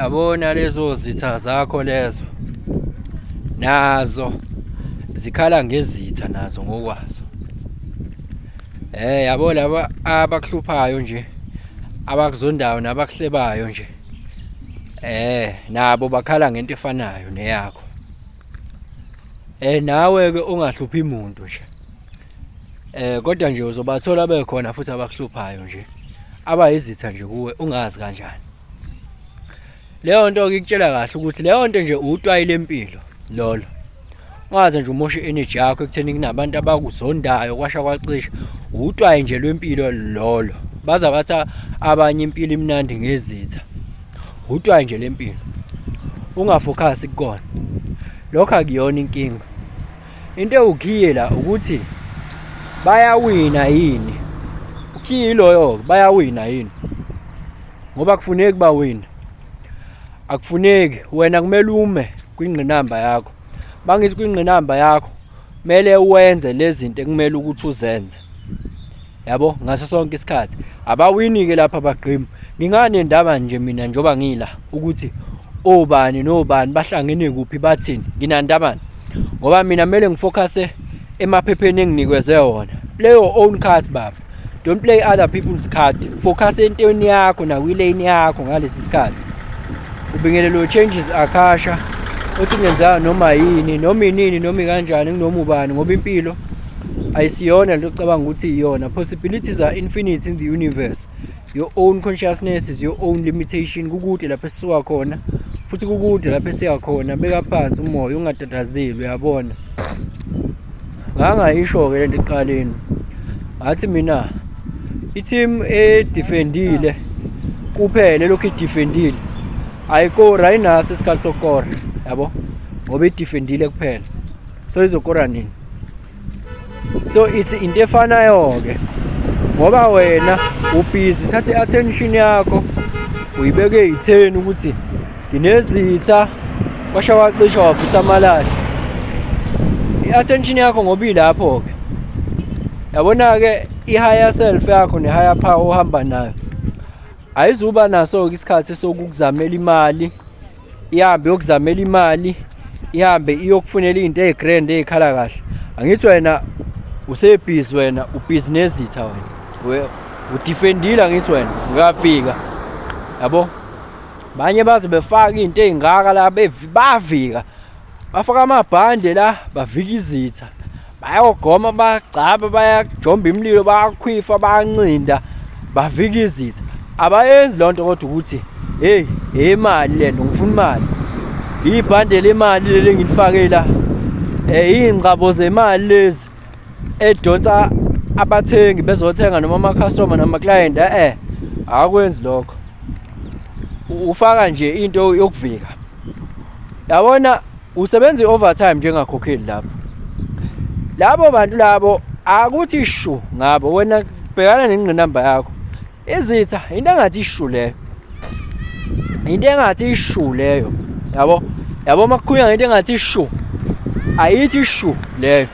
Yabona lezo zitha zakho lezo, nazo zikhala ngezitha nazo ngokwazo. Yabo laba abakuhluphayo nje, abakuzondayo nabakuhlebayo nje, nabo bakhala ngento efanayo neyakho. Nawe-ke ungahluphi muntu nje. Kodwa nje uzobathola bekhona futhi abakuhluphayo nje, abayizitha nje kuwe ungazi kanjani. Leyo nto-ke ikutshela kahle ukuthi leyo nto nje utwayi lempilo lolo. Ungaze nje umoshe i-energy yakho ekutheni kunabantu abakuzondayo kwasha kwacisha. Utwayi nje lwempilo lolo. Baza bathi abanye impilo imnandi ngezitha. Utwayi nje lempilo. Ungafokhasi kukona. Lokho akuyona inkinga. Into ewukhiye la ukuthi bayawina yini. Ukhiye yiloyo bayawina yini. Ngoba kufuneki bawina. Akufuneki wena kumele ume kwingqinamba yakho. Bangithi kwingqinamba yakho kumele wenze lezi zinto ekumele ukuthi uzenze. Yabo ngaso sonke isikhathi. Abawini-ke lapha abagqimu. Nginganendaba nje mina njengoba ngila ukuthi obani nobani bahlangene kuphi bathini. Nginandabani? Ngoba mina kumele ngifocuse emaphepheni enginikezwe wona. Play your own cards baba. Don't play other people's card. Focus entweni yakho nakwilane yakho ngalesi sikhathi. Ubingelelo changes akasha uthi kungenzeka noma yini noma inini noma ikanjani kunoma ubani ngoba impilo ayisiyona lento ocabanga ukuthi iyona. Possibilities are infinite in the universe. Your own consciousness is your own limitation. Kukude lapho esisuka khona futhi kukude lapho esiya khona. Beka phansi umoya ungatatazeli uyabona. Ngangayisho-ke lento ekuqaleni. Ngathi mina i-team edefendile kuphela elokhu idefendile ayikori ayinaso isikhathi sokukora yabo ngoba idefendile kuphela so izokora nini so it's into efanayo-ke ngoba wena ubhizi thatha i-attention yakho uyibeke ey'theni ukuthi nginezitha kwasha wacisha wavutha amalahle i-attention yakho ngoba ilapho-ke yabona-ke i-higher self yakho ne-higher power ohamba nayo ayizuba naso-ke isikhathi sokukuzamela imali ihambe yokuzamela imali ihambe iyokufunela izinto ezigrand ezikhala kahle angithi wena usebhizi wena ubhizi nezitha wena udefendile angithi wena uyafika yabo banye baze befaka izinto ezingaka la bavika bafaka amabhande la bavika izitha bayogoma bagcaba bayajomba imililo bayakhwifa bayancinda bavika izitha abayenzi loo nto kodwa ukuthi hey imali lento ngifuna imali ibhande lemali leli engilifake la iy'ngcabo zemali lezi edonsa abathengi bezothenga noma ama-customer nama-client e-e akakwenzi lokho ufaka nje into yokuvika yabona usebenza i-overtime njengakhokheli lapho labo bantu labo akuthi shu ngabo wena bhekana nengqinamba yakho izitha into engathi ishu leyo into engathi ishu leyo yabo yabo makukhulunywa ngento engathi ishu ayithi ishu leyo.